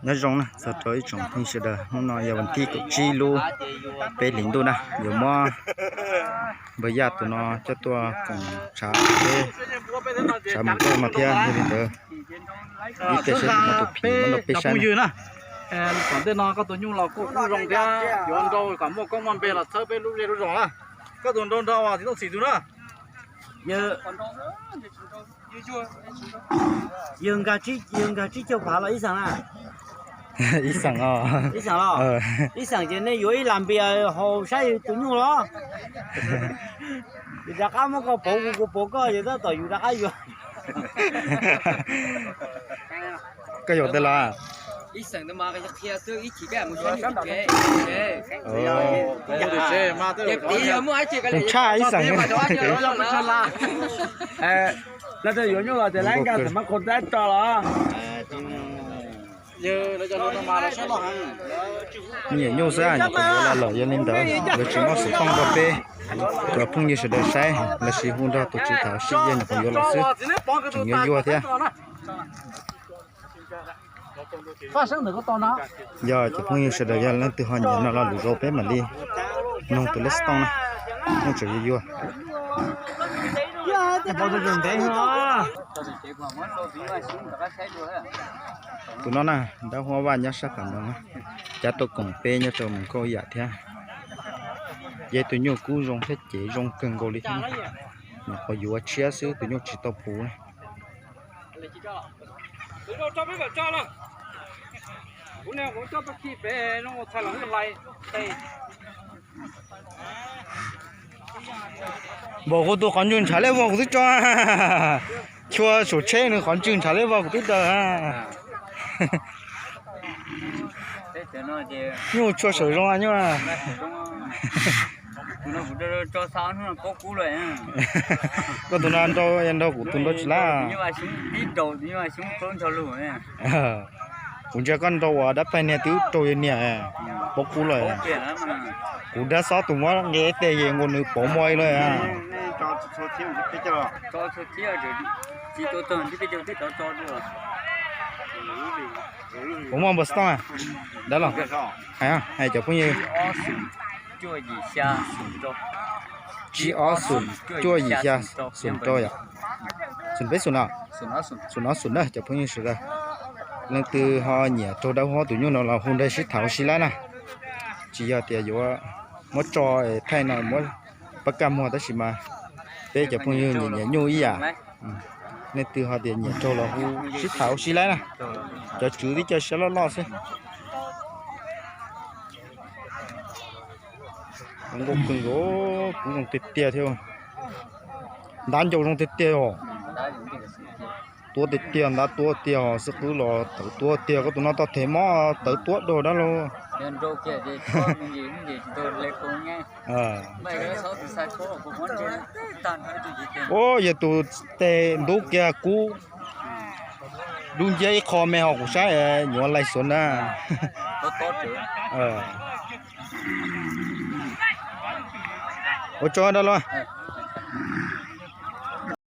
Nyob zoo na, txog rau ib tsoom phooj ywg sawv daws, hnub no yog vas thib kaum tsib lub peb hlis ntuj na, yuav muab npawg Yaj tus no coj tuaj koom tshav peb tshav mus nkauj no thiab. Yog li ntawd, ib pliag seb tus no tus phim muab nrog peb saib na. Tom ntej no koj tus nyuj los kuj kub zoo thiab, yuav nrau kom muaj koob muaj npe los txhawb peb lub zej lub zos na. Koj tus nrau nrau as txiv Tooj Xim tus na. Yawg nkag tsib caug phav los ib xeem na? Ib xeem os. Ib xeem los? Ib xeem ces nej yuav ib lam npias haus saib yus tus nyuj los? Yus rov qab muab koj pauv kuv, kuv pauv koj, yus tab tom yus rov qab yuav. Koj yuav tej los? Tshaj ib xeem. Lawv yuav nyuj los ces lawv nkag thaum mab qhau tab tso los. Me nyuam nyuj xwb, nyuam qhuav yuav los lawm, yog li ntawd yuav tsis muab xov tooj rau peb cov phooj ywg sawv daws saib, lossis hu nrog tus tswv tham sib, yog nyuam qhuav yuav los xwb, tseem yuav yuag thiab. Yog cov phooj ywg sawv daws yog leej twg ho nyiam no los lus zau peb mam li noog tus lej xov tooj na, muaj tseem yuag yuag. Tus no na, dab huab vaj nyob sab qab no, cav tau koom peb nyob rau mus nkauj yam thiab. Yog tus nyuj kub zoo thiab cev zoo kawg nkaus li thiab. Nyuam qhuav yuav tshiab xwb, tus nyuj tsis tau puv na. Npaum kuv tus qhov ntswg ntshav lej vog kuv twb tso. Chua saum tsheb nws qhov ntswg ntshav lej vog kuv twb tso. Nyuj chua saum zoo nyuj. Koj tus no nrau yog nrau kuv tus nrau tsis lab. Kuv ntsia koj nrau uas dab plag niag twb raug yog niam, paub kub lawm. Kuv dab xob tus muab nqe tej es nkaus nws pauv muaj lawm. Puas muaj npawb xov tooj dab los? Hais cov phooj ywg. Tsib ob xoom cuaj yim xya xoom rau yom. Xoom peb xoom no, xoom no xoom na cov phooj ywg sawv daws. Leej twg ho nyiam raug dab huab tus nyuj no los hu nrog sib tham ua si laib na. Tsis yog tias yuav muab tso thaij no muab pab kaj muag tab sis mas peb cov phooj ywg nyiam nyiam nyuj ib yam. Leej twg ho tias nyiam raug los hu sib tham ua si laib na. Cov tswv twb cia siab loj loj xwb. Nkauj kawg nkaus, kub zoo tiag tiag thiab. Ntab ncau zoo tiag tiag os. Tuab tiag tiag, ntab tuab tiag, xib qwb los tawv tuab tiag, koj tus no tau them mob tawv tuab dua dab lauj. Ua yog tus tes ntub kiag kub dub nciab ib qho me ho kuv saib nyuav laig xuav na. Ua tso dab lauj.